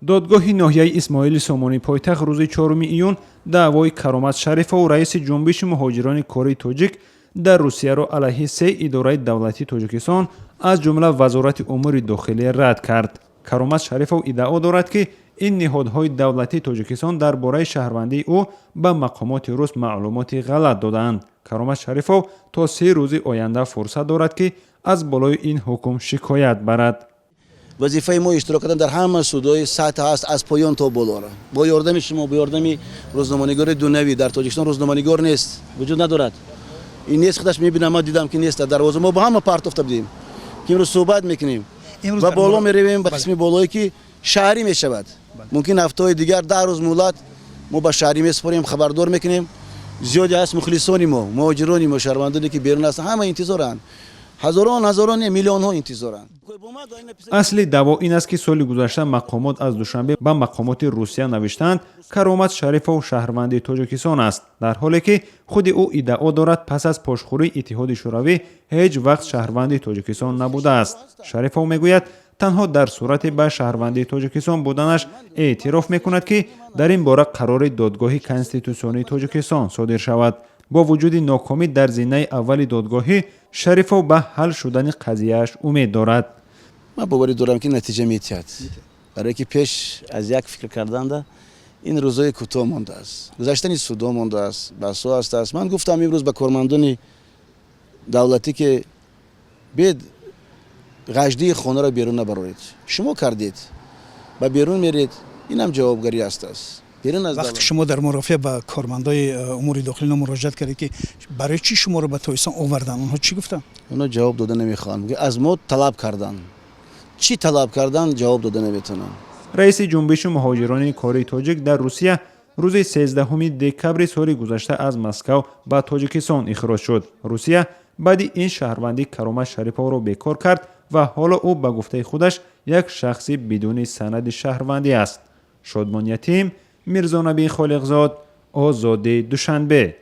Додгоҳи ноҳияи Исмоили Сомонии пойтахт рӯзи 4 июн даъвои Каромат Шарифов, раиси Ҷунбиши муҳоҷирони кории тоҷик дар Русияро, алайҳи се идораи давлатии Тоҷикистон, аз ҷумла Вазорати умури дохилӣ, рад кард. Каромат Шарифов иддао дорад, ки ин ниҳодҳои давлатии Тоҷикистон дар бораи шаҳрвандии ӯ ба мақомоти рус маълумоти ғалат додаанд. Каромат Шарифов то 30 рӯзи оянда фурсат дорад, ки аз болои ин ҳукм шикоят барад. Вазифаи мо иштирок кардан дар ҳама судҳои сатҳ аст, аз поён то болора, бо ёрдами шумо, бо ёрдами рӯзноманигори дунявӣ. Дар Тоҷикистон рӯзноманигор нест, вуҷуд надорад. Ин нест, худаш мебинам, ман дидам, ки нест. Дарвоза мо бо ҳама партофта будем, ки имрӯз суҳбат мекунем ва боло меравем, ба қисми болое, ки шаҳрӣ мешавад. Мумкин ҳафтаҳои дигар, 10 рӯз муҳлат, мо ба шаҳрӣ месупорем, хабардор мекунем. Зиёде ҳаст мухлисони мо, муҳоҷирони мо, шаҳрвандоне, ки берун ҳастанд, ҳама интизоранд. Ҳазорон, ҳазорон, миллионҳо интизоранд. Асли даъво ин аст, ки соли гузашта мақомот аз Душанбе ба мақомоти Русия навиштаанд, Каромат Шарифов шаҳрванди Тоҷикистон аст, дар ҳоле ки худи ӯ иддао дорад, пас аз пошхӯрии Иттиҳоди Шӯравӣ ҳеҷ вақт шаҳрванди Тоҷикистон набудааст. Шарифов мегӯяд, танҳо дар сурате ба шаҳрвандии Тоҷикистон буданаш эътироф мекунад, ки дар ин бора қарори Додгоҳи Конститутсионии Тоҷикистон содир шавад. Бо вуҷуди нокомӣ дар зинаи аввали додгоҳӣ, Шарифов ба ҳал шудани қазияаш умед дорад. Ман боварӣ дорам, ки натиҷа метиҳад, барое ки пеш аз як фикр карданда ин рӯзҳои кӯтоҳ мондааст, гузаштани судо мондааст, баҳсҳо ҳастааст. Ман гуфтам имрӯз ба кормандони давлатӣ, ки бед ғаждии хонаро берун набароред. Шумо кардед, ба берун меред, инам ҷавобгарӣ ҳастааст. Берун аз вақте шумо дар мурофиа ба кормандои умури дохилӣ муроҷиат кардед, ки барои чӣ шуморо ба Тоҷикистон оварданд, онҳо чӣ гуфтанд? Онҳо ҷавоб дода намехоҳанд. Аз мо талаб карданд, чӣ талаб кардан, ҷавоб дода наметавонанд. Раиси Ҷунбиши муҳоҷирони кории тоҷик дар Русия рӯзи 13 декабри соли гузашта аз Москав ба Тоҷикистон ихроҷ шуд. Русия баъди ин шаҳрвандии Каромат Шариповро бекор кард ва ҳоло ӯ, ба гуфтаи худаш, як шахси бидуни санади шаҳрвандӣ аст. Шодмон Ятим, Мирзонабӣ Холиқзод, Озодӣ, Душанбе.